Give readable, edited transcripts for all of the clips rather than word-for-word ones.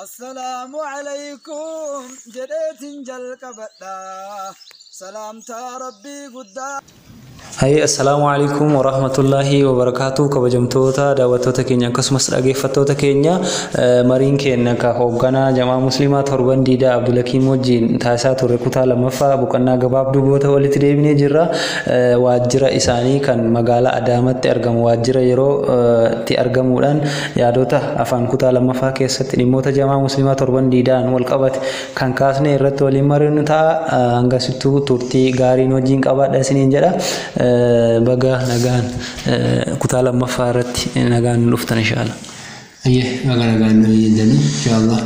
Assalaamu alaykum jedheetin jalqabadha. Salaamtaa Rabbii guddaa. Hayyee, assalaamu alaikum warahmatullaahi wabarakaatu. Kabajamtoota daawwattoota keenya akkasumas dhaggeeffattoota keenya, mariin keenya ka hoogganaa jamaa musliimaa Torban Diidaa Abdulakiim wajjin taasisaa turre kutaa lammaffaa boqonnaa gabaabduu boota walitti deebinee jirra. Waajjira isaanii kan magaalaa Adaamatti argamu, waajjira yeroo itti argamuudhaan yaadota afaan kutaa lammaffaa keessatti dhimmoota jamaa musliimaa Torban Diidaan wal qabate kan kaasne irratti waliin mariinu ta'a. Hangasittuu turtii gaariin wajjin qabaadha isiniin jedha. Baga nagaan kutaa lammaffaa irratti nagaan dhuftan, inshaalla. Ayyee, baga nagaan nu eeyyadanii, inshallah.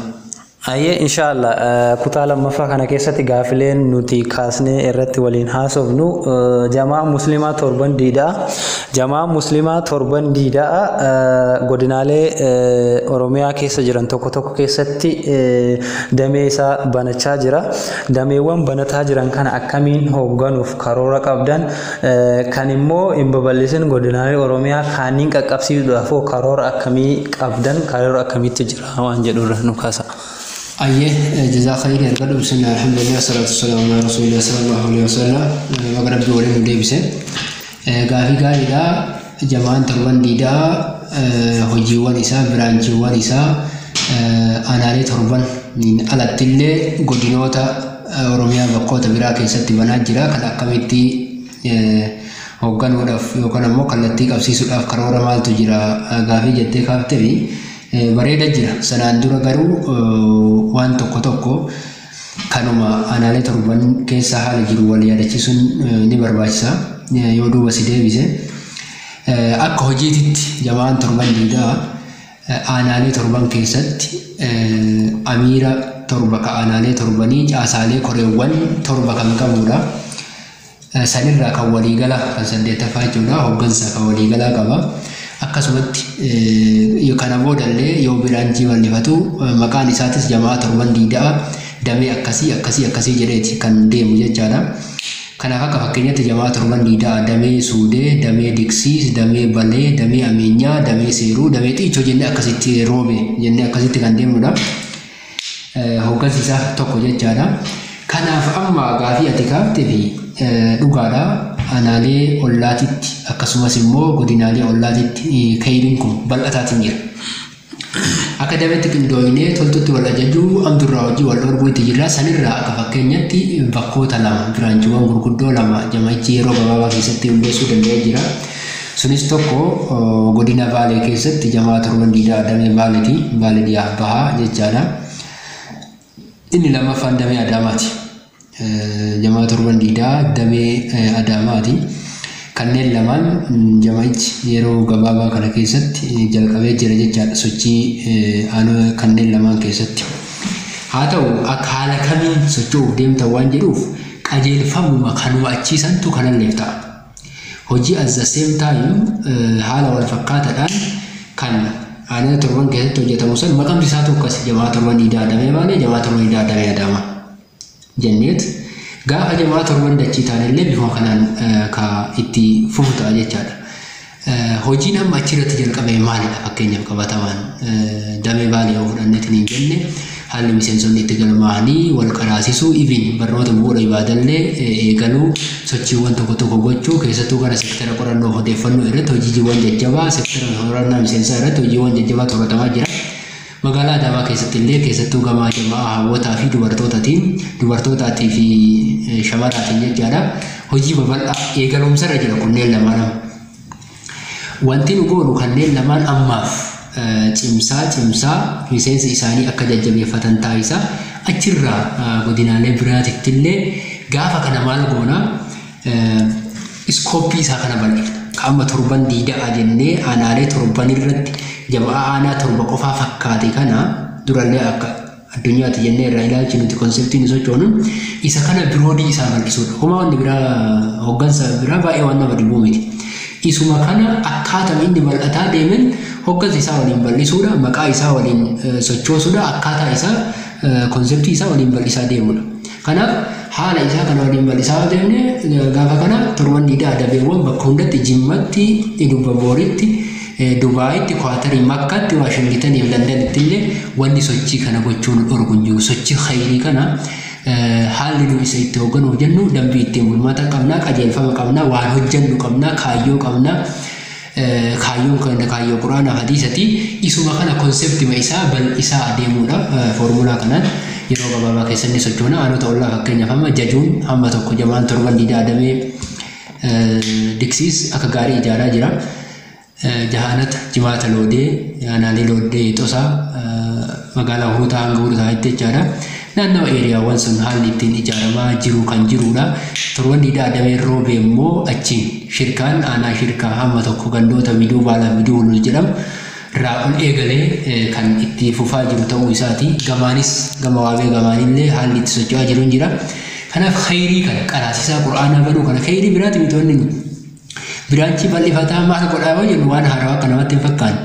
Ayyee, inshaalla, kutaa lammaffaa kana keessatti gaafileen nuti kaasnee irratti waliin haasofnu jamaa musliimaa Torban Diidaa. Jamaa musliimaa Torban Diidaa godinaalee Oromiyaa keessa jiran tokko tokko keessatti damee isaa banachaa jira. Dameewwan banataa jiran kana akkamiin hoogganuuf karoora qabdan? Kan immoo hin babal'isin godinaalee Oromiyaa kaaniin qaqqabsiisuudhaaf karoora akkamii qabdan? Karoora akkamiitu jira waan jedhurra nu kaasa. Ayyee, jazaa khayrii argadhu. Bismillah, alhamdulillah, salaatu wasalaamu ala rasuulillah sallallahu alaihi wasallam. Baga Rabbi waliin nu deebise. Gaafii gaariidha. Jamaan Torban Diidaa hojiiwwan isaa, branchiiwwan isaa aanaalee torban alattillee godinoota Oromiyaa bakkoota biraa keessatti banaa jira. Kan akkamitti hoogganuudhaaf yookaan ammoo kallattii qabsiisuudhaaf karoora maaltu jira gaafii jettee kaaftee fi bareeda jira. Sanaan dura garuu waan tokko tokko kanuma aanaalee torban keessa haala jiru wal yaadachiisuun ni barbaachisa. Yoo duuba si deebise, akka hojiititti jamaan Torban Diidaa aanaalee torban keessatti amiira torba ka aanaalee torbanii, caasaalee koreewwan torba kan qabudha. Sanirraa kan waliigala kan saddeettaffaa jechuudha, hooggansa kan waliigalaa qaba. Akkasumatti kana boodallee yoo branchii bal'ifatu maqaan isaatis jamaa Torban Diidaa damee akkasii akkasii akkasii jedheeti kan deemu jechaadha. Kanaaf akka fakkeenyatti jamaa Torban Diidaa damee Suudee, damee Diksiis, damee Balee, damee Ameenyaa, damee Seeruu, damee Xiichoo jennee akkasitti, Roobe jennee akkasitti kan deemnudha. Hooggansi isaa tokko jechaadha. Kanaaf amma gaafii ati kaaftee fi dhugaadha. Aanaalee ollaatitti akkasumas immoo godinaalee ollaatitti kayiriin kun bal'ataatiin jira. Akka dameetti qindoominee toltutti wal ajajuu amdurraa hojii wal dhorguu itti jirra. Sanirraa akka fakkeenyatti bakkoota lama, branchiiwwan gurguddoo lama jama'ichi yeroo gabaabaa keessatti hundeessuu danda'ee jira. Sunis tokko godina Baalee keessatti jamaa Torban Diidaa damee Baaleeti. Baalee dhiyaa bahaa jechaadha. Inni lammaffaan damee Adaamaati. Jamaa Torban Diidaa damee Adaamaati. Kanneen lamaan jama'ichi yeroo gabaabaa kana keessatti jalqabee jira jechaadha sochii kanneen lamaan keessatti. Haa ta'u, akka haala kamiin socho'uuf deemtan waan jedhuuf qajeelfamuma kanuma achiisantu kanalleef ta'a. Hojii at the same time haala wal fakkaataadhaan kan aanaa torban keessatti hojjetamu san maqamti isaa tokkos jamaa Torban Diidaa damee Baalee, jamaa Torban Diidaa damee Adaamaa jenneet gaafa jamaa torban dachii taanellee bifuma kanaan ka itti fufu ta'a jechaadha. Hojiin amma achirratti jalqabe maalidha? Fakkeenyaaf qabatamaan damee Baalee yoo fudhanneetiin hin jenne, haalli miseensonni itti galmaa'anii wal qaraasisuu, even barnoota bu'uura ibaadallee eegaluu, sochiiwwan tokko tokko gochuu, keessattuu gara sektara qorannoo odeeffannoo irratti hojiiwwan jajjabaa, sektara horannaa miseensaa irratti hojiiwwan jajjabaa to'atamaa jira. Magaalaa Adaamaa keessatti illee keessattuu gamaa jamaa hawwataa fi dubartootaatiin, dubartootaatii fi shamarraatiin jechaadha. Hojii babal'aa eegalumsarra jira kunneen lamaan amma. Wanti nu goonu kanneen lamaan ammaaf cimsaa cimsaa miseensa isaanii akka jajjabeeffatan taasisa. Achirraa godinaalee biraatitti illee gaafa kana maal goona? Scopeii isaa kana bal'ifna. Ka amma Torban Diidaa jennee aanaalee torban irratti jamaa aanaa torba qofaa fakkaate kana durallee akka addunyaatti jennee irraa ilaalchi nuti conceptiin nu sochoonu isa kana broadii isaa bal'isuudha. Homaa wanni biraa, hooggansa biraa baay'ee waan nama dhibuu miti. Isuma kana akkaataa inni bal'ataa deemen hooggansa isaa waliin bal'isuudha, maqaa isaa waliin sochoosuudha, akkaataa isaa, conceptii isaa waliin bal'isaa deemudha. Kanaaf haala isaa kana waliin bal'isaa deemne gaafa kana Torban Diidaa dabeewwan bakka hundatti, Jimmatti, Ilubbabooritti, Dubaayitti, Kwaatarii, Makkaatti, Waashingitanii fi Londanitti illee wanni sochii kana gochuun dhorku hin jiru. Sochii khayrii kana haalli nu isa itti hoogganuuf jennu dambii ittiin bulmaata qabnaa, qajeelfama qabnaa, waan hojjennu qabnaa, kaayyoo qabnaa. Kaayyoon keenya kaayyoo Quraanaa hadiisati. Isuma kana konseptima isaa bal'isaa adeemuudha. Foormulaa kanaan yeroo gabaabaa keessatti sochoona. Aanota ollaa, fakkeenyaaf amma Jajuun, hamma tokko jamaan Torban Diidaa adamee Diksiis akka gaarii ijaaraa jira. Jahanata, Jimaata Loodee, aanaalee Loodee, Xosaa, magaalaa Hurutaa hanga Hurutaatti jechaadha. Naannawa eeriyaawwan sun haalli ittiin ijaaramaa jiru kan jirudha. Torban Diidaa adamee Roobee immoo achiin Shirkaan, aanaa Shirkaa hamma tokko gandoota Biduu Baalaa, Biduu Hulul jedhamu irraa ol eegalee kan itti fufaa jiru ta'uu isaati. Gamaanis gama Waabee gamaanillee haalli itti socho'aa jiru hin jira. Kanaaf khayrii kana qaraasisaa Qur'aanaa banuu kana khayrii biraati miti wanni nu. Biraanchii bal'ifataa maal godhaa yoo jennu waan haarawaa akka namatti hin fakkaanne.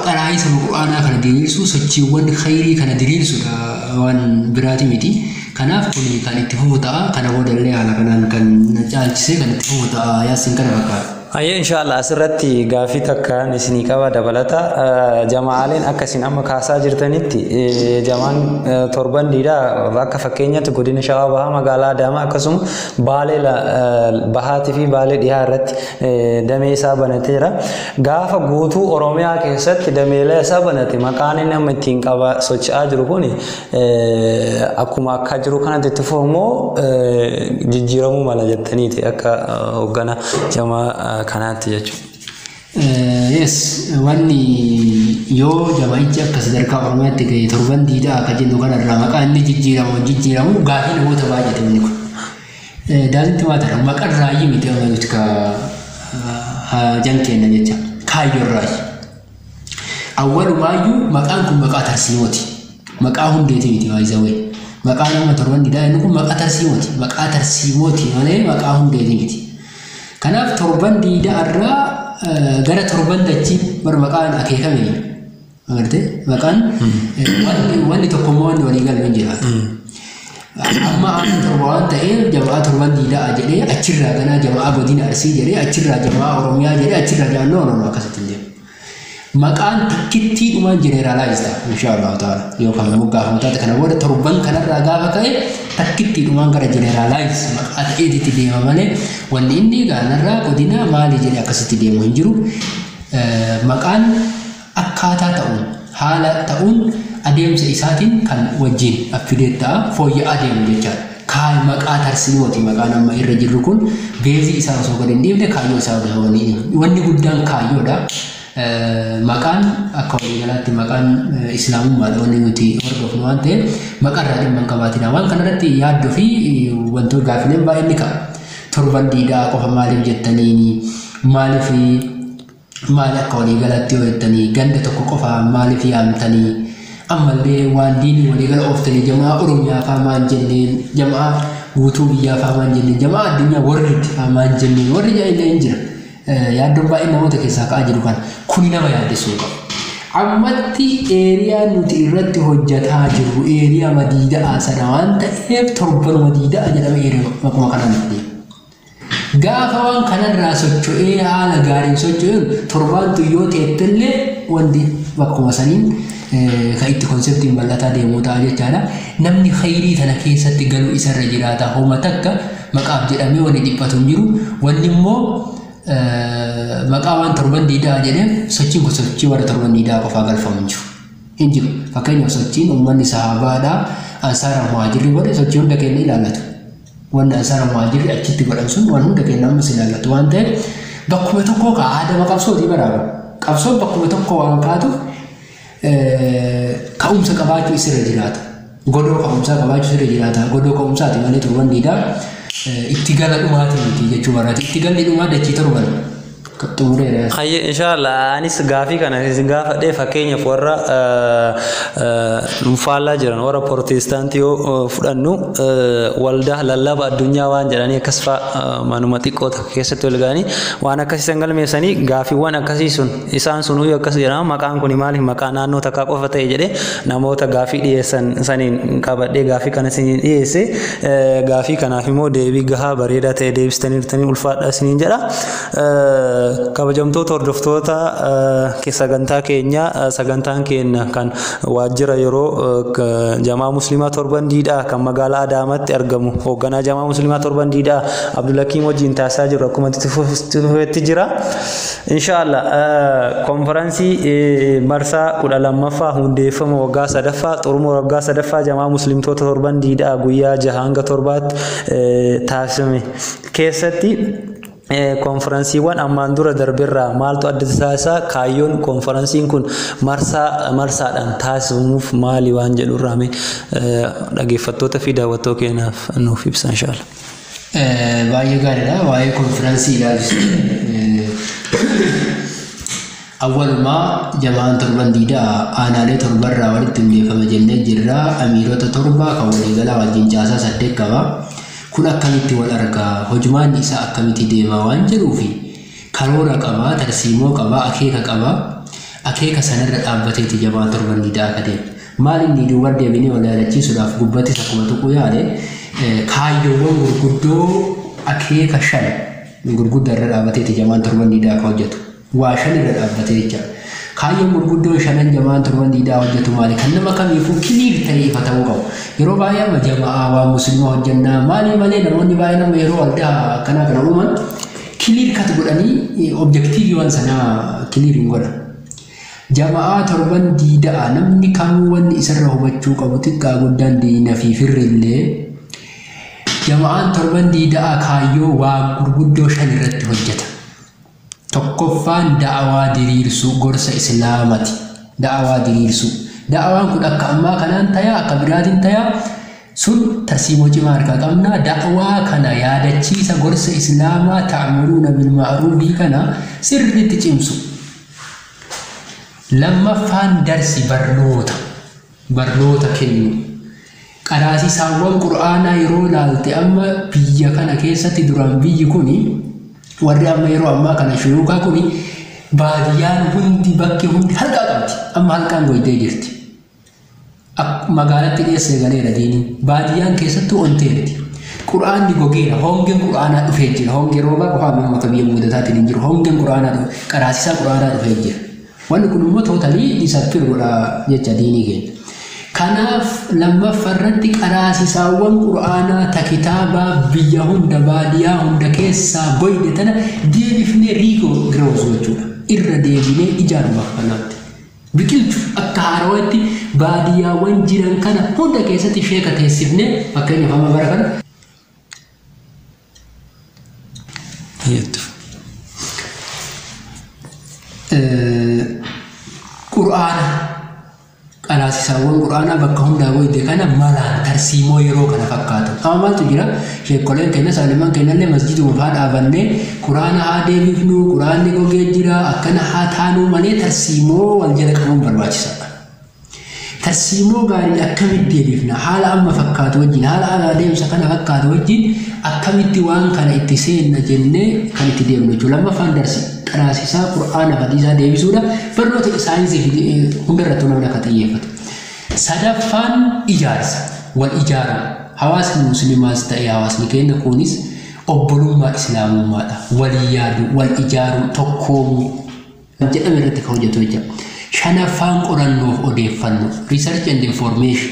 Qaraa'isama Qur'aanaa kana diriirsuu, sochiiwwan khayrii kana diriirsuudha, waan biraati miti. Kanaaf kun kan itti fufu ta'a. Kana boodallee haala kanaan kan caalchisee kan itti fufu ta'a. Yaasiin, kana fakkaata. Ayyee, inshaallah, asirratti gaafii takkaan isinii qaba dabalata. Jama'aaleen akka isin amma kaasaa jirtanitti jamaan Torban Diidaa akka fakkeenyatti godina Shawaa Bahaa, magaalaa Adaamaa, akkasuma Baalee Bahaatii fi Baalee Dhihaa irratti damee isaa banateera. Gaafa guutuu Oromiyaa keessatti dameelee isaa banate, maqaan inni amma ittiin qaba socho'aa jiru kun akkuma akka jiru kanatti itti fufu immoo jijjiiramuu mala jettaniiti akka hooggana jamaa kanaatti jechuudha? Yes, wanni yoo jamaa'ichi akka sadarkaa Oromiyaatti ga'e Torban Diidaa akka jennu kanarraa maqaan inni jijjiiramu jijjiiramu gaafii namoota baay'eeti wanni kun. Daandiitti maatara maqarraayyii miti amma nuti ka jan kenna jecha kaayyoorraayi. Awwalumaayyuu maqaan kun maqaa tarsiimooti. Maqaa hundeeti miti waayizawee. Maqaan amma Torban Diidaa inni kun maqaa tarsiimooti. Maqaa tarsiimooti malee maqaa hundeeti miti. Kanaaf Torban Diidaa irraa gara Torban Dachii bar maqaan akeekame. Agartee, maqaan wanni tokko immoo wanni walii galu hin jiraatu. Amma aanaa 7 waan ta'eef jamaa Torban Diidaa jedhee, achirraa ganaa jamaa godina Arsii jedhee, achirraa jamaa Oromiyaa jedhee, achirraa jamaa, no, no, no, akkasitti hin deemu. Maqaan takkittii dhumaan generalize ta'a inshaallahu ta'ala, yookaan moggaafamu taate. Kana booda torban kanarraa gaafa ka'e takkittii dhumaan gara generalize maqaa ta'eetitti deema malee wanni inni gaanarraa godina maali jedhee akkasitti deemu hin jiru. Maqaan akkaataa ta'uun, haala ta'uun, adeemsa isaatiin kan wajjin affidee ta'a, fooyya'aa deemu jechaadha. Kaay maqaa tarsiimooti maqaan amma irra jirru kun beezii isaa osoo gadi hin dhiifne, kaayyoo isaa osoo gadi hin dhiifne. Wanni guddaan kaayyoodha. Maqaan akka waliigalaatti maqaan islaamummaadha wanni nuti hordofnu waan ta'eef maqaa irraa dhimma hin qabaatina. Waan kanarratti yaaddoo fi wantoota gaafileen baay'een ni ka'a. Torban Diidaa qofa maaliif jettaniini, maaliif maali akka waliigalaatti yoo jettanii, ganda tokko qofa maaliif yaamtanii, ammallee waan diinii waliigala ooftanii jamaa Oromiyaa faa maan jenneen, jamaa guutuu biyyaa faa maan jenneen, jamaa addunyaa warri faa maan jenneen, warri jedhan hin jira. Yaaddoon baay'een namoota keessaa ka'aa jiru kana kuni nama yaaddessuu qabu. Ammatti area nuti irratti hojjetaa jirru area Madiidaa sana waan ta'eef Torbanuma Diidaa jedhame area maquma kanaan itti. Gaafa waan kanarraa socho'ee haala gaariin socho'een torbaantu yoo teettellee wanti bakkuma saniin kan itti konseptiin bal'ataa deemuu ta'a jechaadha. Namni khayrii tana keessatti galuu isarra jiraata. Homa takka maqaaf jedhamee wanni dhiphatu hin jiru. Wanni immoo maqaa waan Torban Diidaa jedheef sochiin kun sochii warra Torban Diidaa qofaa galfamu hin jiru. Hin jiru. Fakkeenyaaf sochiin uummanni sahaabaadhaa, ansaara, muhaajirri godhe sochii hunda keenya ilaallatu. Wanni ansaara muhaajirri achitti godhan sun waan hunda keenya ammas ilaallatu waan ta'eef bakkuma tokkoo ka'a aadama qabsootii baraaba. Qabsoon bakkuma tokko waan kaatuuf ka'umsa qabaachuu isirra jiraata. Godoo ka'umsaa qabaachuu isirra jiraata. Godoo ka'umsaati malee Torban Diidaa itti gala dhumaati miti jechuu barbaade. Itti galli dhumaa dachii torban xumureera. Hayyee, inshaallah, anis gaafii kana isin gaafadhee, fakkeenyaaf warra dhuunfaallaa jiran, warra Protestaantii yoo fudhannu, waldaa lallaba addunyaa waan jedhanii akkas fa'a manuma xiqqoo takka keessatti wal ga'anii waan akkasii san galmeessanii, gaafiiwwan akkasii sun isaan sun uyyuu akkas jedhama, maqaan kun maaliif maqaa naannoo takkaa qofa ta'e jedhee namoota gaafii dhiyeessan saniin qabadhee gaafii kana isiniin dhiyeesse. Gaafii kanaaf immoo deebii gahaa bareedaa ta'e deebistanii jirtanii, ulfaadhaa isiniin jedha. Kabajamtoota hordoftoota sagantaa keenya, sagantaan keenya kan waajjira yeroo jamaa musliimaa Torban Diidhaa kan magaalaa Adaamaatti argamu hoogganaa jamaa musliimaa Torban Diidhaa Abdulhakiim wajjin taasisaa jiru akkuma itti fufetti jira. Inshaallah konferansii marsaa 12ffaa hundeeffama waggaa sadaffaa xumura waggaa sadaffaa jamaa musliimtoota Torban Diidhaa guyyaa 6 hanga 7tti taasifame keessatti konferansiiwwan ammaan dura darbirraa maaltu adda taasisaa, kaayyoon konferansiin kun marsaa marsaadhaan taasifamuuf maali waan jedhurraa mee dhaggeeffattoota fi daawwattoota keenyaaf nuuf ibsa inshaallah. Baay'ee gaariidha. Waa'ee konferansii ilaalchisee awwalumaa jamaan Torban Diidaa aanaalee torbarraa walitti hundeeffama jennee jirra. Amiirota torba kan waliigalaa wajjin caasaa 8 qaba. Kun akkamitti wal argaa, hojumaan isaa akkamitti deemaa waan jedhuufi karoora qabaa, tarsiimoo qabaa, akeeka qabaa. Akeeka sanarra dhaabbateeti jamaan Torban Diidaa akka deemu. Maal inni duuba deebinee wal yaadachiisuudhaaf gubbattis akkuma tuquu yaale, kaayyoowwan gurguddoo akeeka 5 gurguddaa irra dhaabbateeti jamaan Torban Diidaa akka hojjetu. Waa 5 irra dhaabbatee jecha. Kaayyoon gurguddoo shanan jamaan Torban Diidaa hojjetu maali? Kan nama kamiifuu clear ta'ee ifa ta'uu qabu. Yeroo baay'ee amma jamaa waan musliimaa hojjennaa maali malee namoonni baay'een amma yeroo waldaa akkanaa kana uuman clear cut godhanii objective waan sanaa clear hin godhan. Jamaa Torban Diidaa namni kamuu wanni isarra hubachuu qabu, xiqqaa guddaan, diina fi firri illee, jamaan Torban Diidaa kaayyoo waa gurguddoo 5 irratti hojjeta. Tokkoffaan da'awaa diriirsuu, gorsa islaamati. Da'awaa diriirsuu. Da'awaan kun akka ammaa kanaan tayaa, akka biraatiin tayaa, sun tarsiimoo cimaa harkaa qabna. Da'awaa kana yaadachiisa gorsa islaamaa ta'muruuna bilma'ruufii kana sirriitti cimsu. Lammaffaan darsi barnoota. Barnoota kennu. Qaraasisaawwan qura'aanaa yeroo ilaalte amma biyya kana keessatti duraan biyyi kuni warri amma yeroo ammaa kana shuyuukaa kuni baadiyyaan hundi bakki hundi halqaa qabdi. Amma halqaan goydee jirti. Magaalatti dhiyeessee galeera diiniin. Baadiyyaan keessattuu onteerti. Qura'aanni gogeera. Hongeen qura'aanaa dhufee jira. Hongee roobaa qofaa amma biyya mudataatiin hin jiru. Hongeen qura'aanaa dhufe, qaraasisaa qura'aanaa dhufee jira. Wanni kun immoo totally disappear godha jecha diinii keenya. Kanaaf lammaffaa irratti qaraasisaawwan qura'aanaa ta kitaabaa biyya hunda baadiyyaa hunda keessaa goyde tana deebifnee regrowth jechuudha. Irra deebinee ijaaruu bakka kanaatti. Biqilchu akka haarawaatti baadiyyaawwan jiran kana hunda keessatti sheeka teessifnee, fakkeenyaaf amma bara kana qura'aana qaraasisaawwan qura'aanaa bakka hundaa goyde kana malaan tarsiimoo yeroo kana fakkaatu. Amma maaltu jira? Sheekoleen keenya saalimaan keenya illee masjiduma fa'aa dhaabannee qura'aana haa deebifnu, qura'aanni gogee jira, akkana haa taanuu malee tarsiimoo wal jala qabuun barbaachisaadha. Tarsiimoo gaariin akkamitti deebifna? Haala amma fakkaatu wajjin, haala adeemsa kana fakkaatu wajjin akkamitti waan kana itti seenna jennee kan itti deemnu jechuudha. Lammaffaan darsi qaraasisaa qura'aana hadiisaa deebisuudha. Barnoota saayinsii fi hundarrattuu namni akka xiyyeeffatu. Sadaffaan ijaarsa, wal ijaaruu. Hawaasni musliimaas ta'e hawaasni keenya kunis obbolummaa islaamummaadha. Walii yaaduu, wal ijaaruu, tokkoomuu jedhame irratti kan hojjetu jechuudha. Shanaffaan qorannoof odeeffannoo, research and information.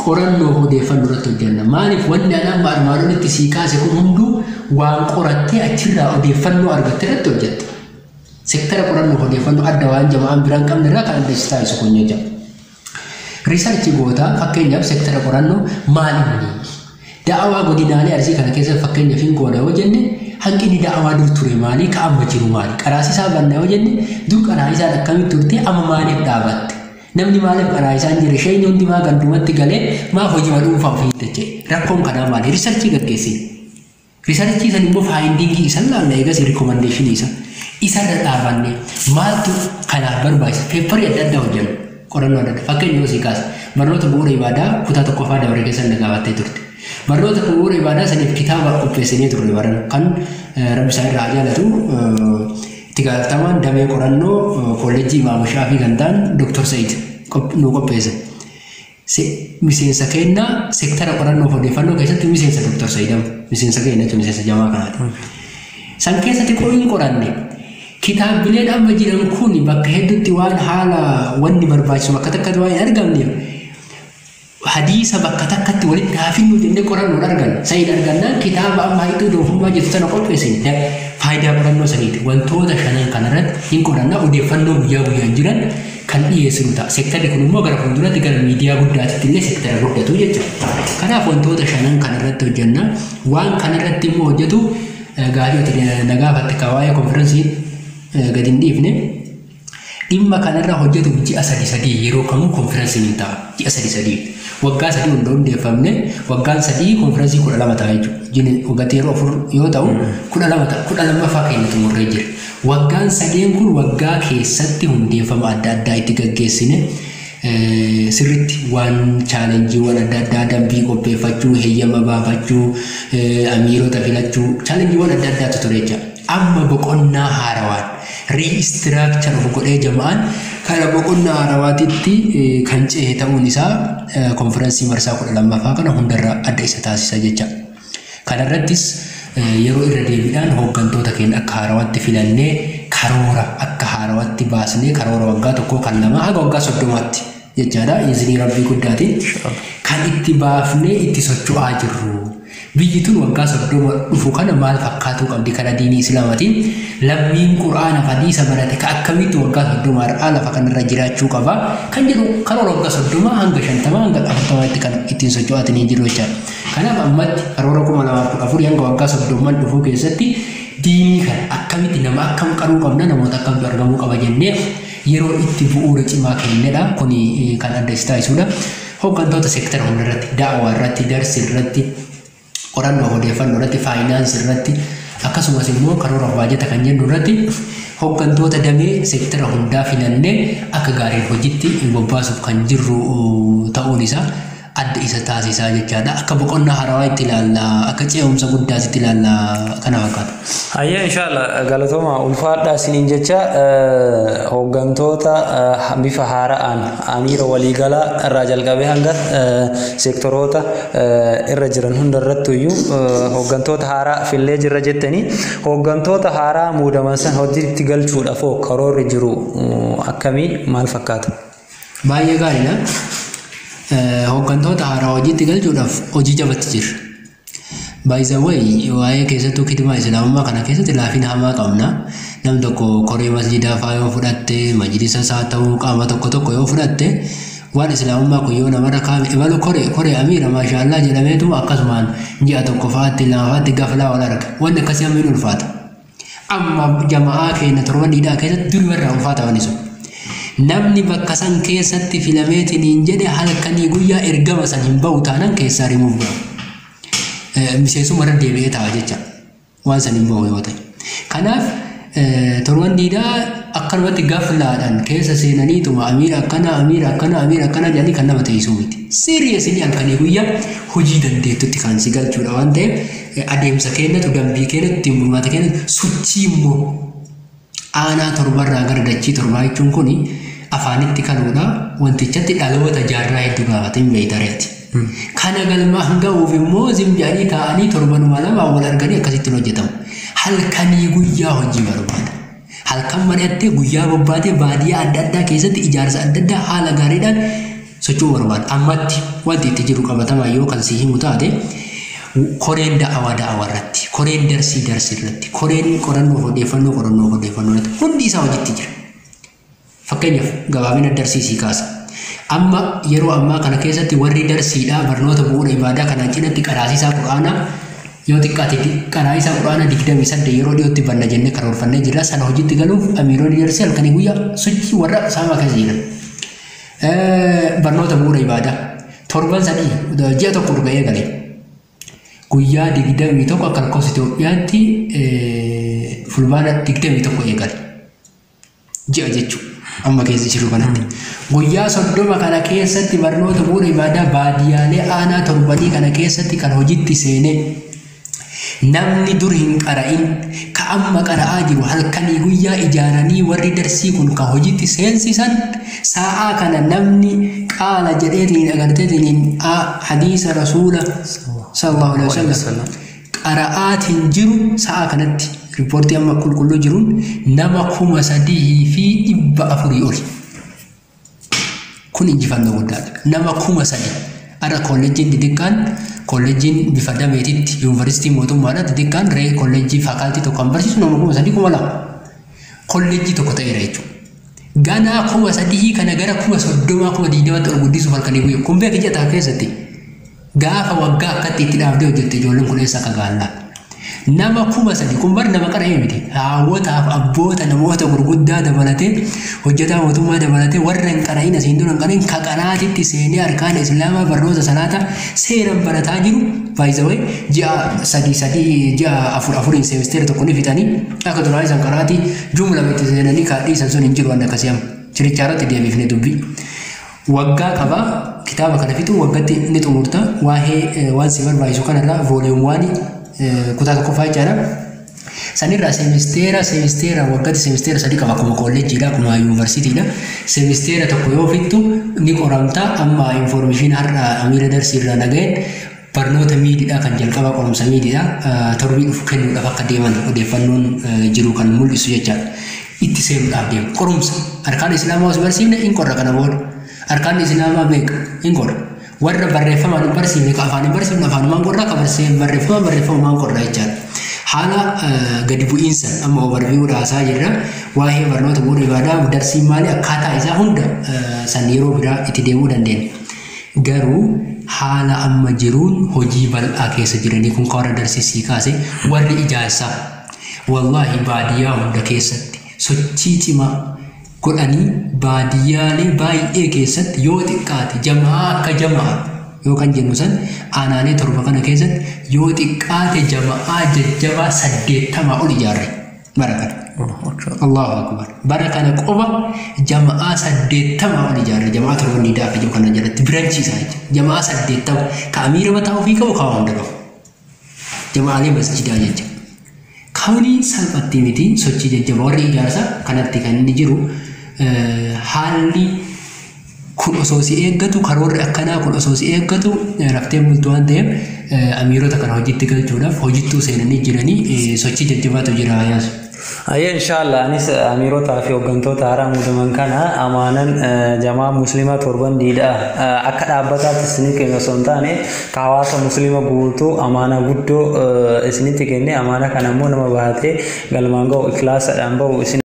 Qorannoof odeeffannoo irratti hojjenna. Maaliif wanni ani amma armaan olitti sii kaase kun hunduu waan qorattee achirraa odeeffannoo argatte irratti hojjetta. Sektara qorannoof odeeffannoo adda waan jamaan biraan qabne irraa kan adda isa taasisu kun jechuudha. Research goota, fakkeenyaaf sektara qorannoo maal inni? Da'awaa godinaalee Arsii kana keessatti fakkeenyaaf hin goona yoo jenne, hanqinni da'awaa dur ture maali? Ka amma jiru maali? Qaraasisaa banna yoo jenne, dur qaraasisaan akkamitti turte, amma maaliif dhaabatte? Namni maaliif qaraasisaan jire? Isheen hundi maa gandumatti galee maaf hojii dhuunfaa ofii dacha'e? Rakkoon kanaa maali? Research gaggeessine. Research san immoo finding isan laalla, eegas recommendation isa. Isarra dhaabanne maaltu kanaaf barbaachisa? Paper adda addaa hojjennu. Qorannoo adda addaa. Fakkeenya yoo sii kaase, barnoota bu'uura ibaadaa kutaa tokkoffaa dabre keessa na gaafattee turte. Barnoota bu'uura ibaadaa saniif kitaaba qopheessinee turre baran kan rabbi isaa irraa haa jaalatu itti gaafatamaan damee qorannoo kolleejjii Imaam Shaafii kan ta'an Dr. Said nu qopheesse. Miseensa kennaa sektara qorannoo fi odeeffannoo keessatti miseensa Dr. Said, miseensa keenya jechuun miseensa jamaa kanaati. San keessatti qo'iin qoranne. Kitaabileen amma jiran kun bakka hedduutti waan haala wanni barbaachisu bakka takkatti waan hin argamneef hadiisa bakka takkatti walitti haafinnu jennee qorannoon arganna. Sayin argannaan kitaaba amma hayituu doofummaa jettu sana qopheessine faayidaa qorannoo saniiti. Wantoota shanan kanarratti hin qorannaa odeeffannoo guyyaa guyyaan jiran kan dhiyeessinu ta'a. Seektarri kun immoo gara fuulduratti gara miidiyaa guddaatitti illee seektara guddatu jechuudha. Kanaaf wantoota shanan kanarratti hojjenna. Waan kanarratti immoo hojjetu gaafii ati na gaafatte ka waa'ee konfiraansii gadi hin dhiifne. Dhimma kanarra hojjetuuf ji'a sadi sadii yeroo kamuu konfiraansiin hin ta'a. Ji'a sadi sadii. Waggaa 3 hunda hundeeffamne waggaan 3 konfiraansii 12 ta'a jechuudha. Waggaatti yeroo 4 yoo ta'u 12 ta'a. 12ffaa keenya xumurree jira. Waggaan 3 kun waggaa keessatti hundeeffama adda addaa itti gaggeessine sirriitti waan chaalenjiiwwan adda addaa dambii qopheeffachuu, heeyyama baafachuu, amiirota filachuu, chaalenjiiwwan adda addaatu ture jechuudha. Amma boqonnaa haarawaan riistiraakchar of godhee jama'aan kana boqonnaa haarawaatitti kan cehe ta'uun isaa konfiraansii marsaa 12ffaa kana hundarraa adda isa taasisa jecha. Kanarrattis yeroo irra deebiidhaan hooggantoota keenya akka haarawaatti filannee karoora akka haarawaatti baasnee karoora waggaa 1 kan 2 haga waggaa 30tti jechaadha. Izinii rabbii guddaatiin kan itti baafnee itti socho'aa jirru. Biyyi tun waggaa 30 dhufu kana maal fakkaatuu qabdi kana diinii Islaamaatiin lammiin Qur'aana fi hadiisa barate ka akkamitti waggaa 30 har'aa lafa kanarra jiraachuu qaba kan jedhu karoora waggaa 30 hanga 50 hanga 40tti kan ittiin socho'aatanii jiru jechaadha. Kanaaf ammatti karoora 2014 hanga waggaa 30 dhufuu keessatti diinii kana akkamitti nama akkam qaruu qabna namoota akkamtu argamuu qaba jennee yeroo itti bu'uura cimaa kennedha. Kuni kan adda isa taasisudha. Hooggantoota seektara hundarratti, da'awaa irratti, darsi irratti, qorannoo odeeffannoo irratti, faayinaansii irratti, akkasumas immoo karoora baajata kan jennu irratti hooggantoota damee seektara hundaa filannee akka gaariin hojiitti bobbaasuuf kan jirru ta'uun isaa adda isa taasisaa jechaadha. Akka boqonnaa haarawaa itti ilaalla, akka ce'umsa guddaas itti ilaalla kana fakkaata. Hayyee inshaalla galatooma ulfaadhaa isiniin jecha hooggantoota bifa haara'aan amiira waliigalaa irraa jalqabee hanga seektoroota irra jiran hundarrattu iyyuu hooggantoota haaraa fillee jirra jettanii hooggantoota haaraa muudaman san hojiitti galchuudhaaf karoorri jiru akkamii maal fakkaata? Baay'ee gaariidha. Hooggantoota haaraa hojiitti galchuudhaaf hojii jabatti jira. By the way, waa'ee keessattuu kitimaa islaamummaa kana keessatti laafina hamaa qabna. Nam tokko koree masjidaa fa'aa yoo fudhatte, majlisa isaa ta'uu qaama tokko tokko yoo fudhatte, waan islaamummaa kun yoo namarra kaa'ame ibalu koree amiira maashaallaa jedhameetu akkasumaan ji'a 1 fa'aatti 2 fa'aatti gaflaa wal arga. Wanni akkasii amma hin ulfaata. Amma jama'aa keenya torban dhiidhaa keessatti durii warra ulfaata wanni sun. Namni bakka san keessatti filameetiin jedhe halkanii guyyaa ergama san hin bahu taanaan keessaa rimuuf ga'a. Miseensuma irra deebi'ee ta'a jecha waan san hin bahu yoo ta'e. Kanaaf torban diidaa akkanumatti gaflaadhaan keessa seenaniituma amiira akkana amiira akkana amiira akkana jedhanii kan nama teessisuu miti. Siiriyeesini halkanii guyyaa hojii dandeettutti kan si galchuudha waan ta'eef adeemsa keenyatu dambii keenyatu ittiin bulmaata keenyatu sochii immoo aanaa torbarraa gara dachii torbaa jechuun kuni afaanitti kanuudha wantichatti dhaloota jaarraa hedduu gaafate hin beeytareeti. Kana galmaan ga'uuf immoo zim jedhanii taa'anii torbanuma lama wal arganii akkasitti hojjetamu. Halkanii guyyaa hojii barbaada. Halkan mari'attee guyyaa bobbaatee baadiyyaa adda addaa keessatti ijaarsa adda addaa haala gaariidhaan socho'uu barbaada. Ammatti wanti itti jiru qabatamaa yoo kan si himu taate koreen da'awaa da'awaa irratti, koreen darsii darsii irratti, koreen qorannoo odeeffannoo qorannoo odeeffannoo irratti hundi isaa hojiitti jira. Fakkeenyaaf gabaabina darsii sii kaasa. Amma yeroo ammaa kana keessatti warri darsiidhaa barnoota bu'uura ibaadaa kanaan cinatti qaraasisaa Qur'aanaa yoo xiqqaate qaraasisaa Qur'aanaa 28 yeroo dhiyootti banna jennee karoorfannee jirra. Sana hojiitti galuuf amiironni darsii halkanii guyyaa sochii warra saamaa keessa jiran. Barnoota bu'uura ibaadaa torban 3 ji'a 1 erga eegale guyyaa 21 akka lakkoofsa Itoophiyaatti fulbaana 21 eegale ji'a jechuudha. Amma keessa jiru kanatti. Guyyaa 30 kana keessatti barnoota bu'uura ibaadaa baadiyyaalee aanaa torbanii kana keessatti kan hojiitti seenee namni dur hin qara'in ka amma qara'aa jiru halkanii guyyaa ijaaranii warri darsii kun ka hojiitti seensisan sa'aa kana namni qaala jedheetiin agarteetiin hadiisa rasuula sallallahu alaihi wasallam qara'aatiin jiru sa'aa kanatti Riippoortii amma qulqulluu jiruun nama 3,400 oli. Kun injifannoo guddaadha. Nama 3,000. Har'a kolleejjiin xixiqqaan kolleejjiin bifa dameetitti yuunivarsiitii mootummaadha xixiqqaan ree kolleejjii faakaaltii tokko kan barsiisu nama 3,000 2,000. Kolleejjii tokko ta'eera jechuudha. Ganaa 3,000 kana gara 30,000 20,000 ol guddisuuf halkanii guyyaa. Kun beeka ija keessatti. Gaafa waggaa akkatti itti dhaabdee hojjette ijoolleen kun eessa akka gaallaa. Nama 3,000 kun bar nama qara'ee miti. Haawwotaaf abboota namoota gurguddaa dabalatee hojjetaa mootummaa dabalatee warra hin qara'in asiin dura hin qara'in ka qaraatitti seenee arkaan islaamaa barnoota salaataa seeraan barataa jiru. Baay'isawee ji'a 3 3 ji'a 4 4 seemisteera tokko ni fixanii akka duraan isaan qaraatii jumla itti seenanii kaadhiisan sun hin jiru waan akkasii amma. Chirichaarotti deebifne dubbii. Waggaa qabaa kitaaba kana fixu waggaatti ni xumurta waa'ee waan si barbaachisu kanarraa vooliyuum 1 kutaa tokkoffaa jechaadha. Sanirraa seemisteera waggaatti seemisteera 3 qaba akkuma kolleejjiidha akkuma yuunivarsiitiidha. Seemisteera tokko yoo fixtu ni qoramta amma infoormeeshinii har'a Amiira Darsii irraa dhaga'een barnoota miidhaa kan jalqaba qorumsa miidhaa torbii dhufu kennuudhaaf akka deeman odeeffannoon jiru kan mul'isu jechaadha. Itti seenuudhaaf deema. Qorumsa arkaan islaamaa osoo barsiifne hin qorra kana booda. Arkaan islaamaa meeqa hin qorra. Warra barreeffamaan hin barsiifne ka afaan hin barsiifne afaanumaan qorra ka barreeffamaan qorra jechaadha. Haala gadi bu'iinsa amma overview haasaa jirra. Waa'ee barnoota bu'uura ibaadaa darsiin maali akkaataa isaa hunda san yeroo biraa itti deemuu dandeenya. Garuu haala amma jiruun hojii bal'aa keessa jiranii kun warra darsii kaase warri ijaarsaa wallaahi baadiyyaa hunda keessatti sochii cimaa godhanii baadiyyaalee baay'ee keessatti yoo xiqqaate jamaa akka jamaa yoo kan jennu san aanaalee 7 kana keessatti yoo xiqqaate jamaa jajjabaa 80 ol ijaarre bara kana. Allahu akbar. Bara kana qofa jamaa 80 ol ijaarre jamaa 7 ni daafa jiru kana jalatti biranchiisaa jechuudha. Jamaa 80 ka amiira mataa ofii qabu ka hunda qabu. Jamaalee masjidaa jechuudha. Kuni salphatti miti sochii jajjabaa warri ijaarsa kanatti kan inni jiru haalli kun osoo si eeggatu karoorri akkanaa kun osoo si eeggatu raftee bultu waan ta'eef amiirota kana hojiitti galchuudhaaf hojittuu seenanii jiranii sochii jajjabaatu jira yaas. Ayyee inshallah anis amiirotaa fi hooggantoota haaraa muudaman kana amaanan jamaa musliimaa 7 diidhaa akka dhaabbataatti isinii kenne osoo hin taane ka hawaasa musliima guutuu amaana guddoo isinitti kenne amaana kana immoo nama baatee galmaan ga'u ikhlaasadhaan ba'u isin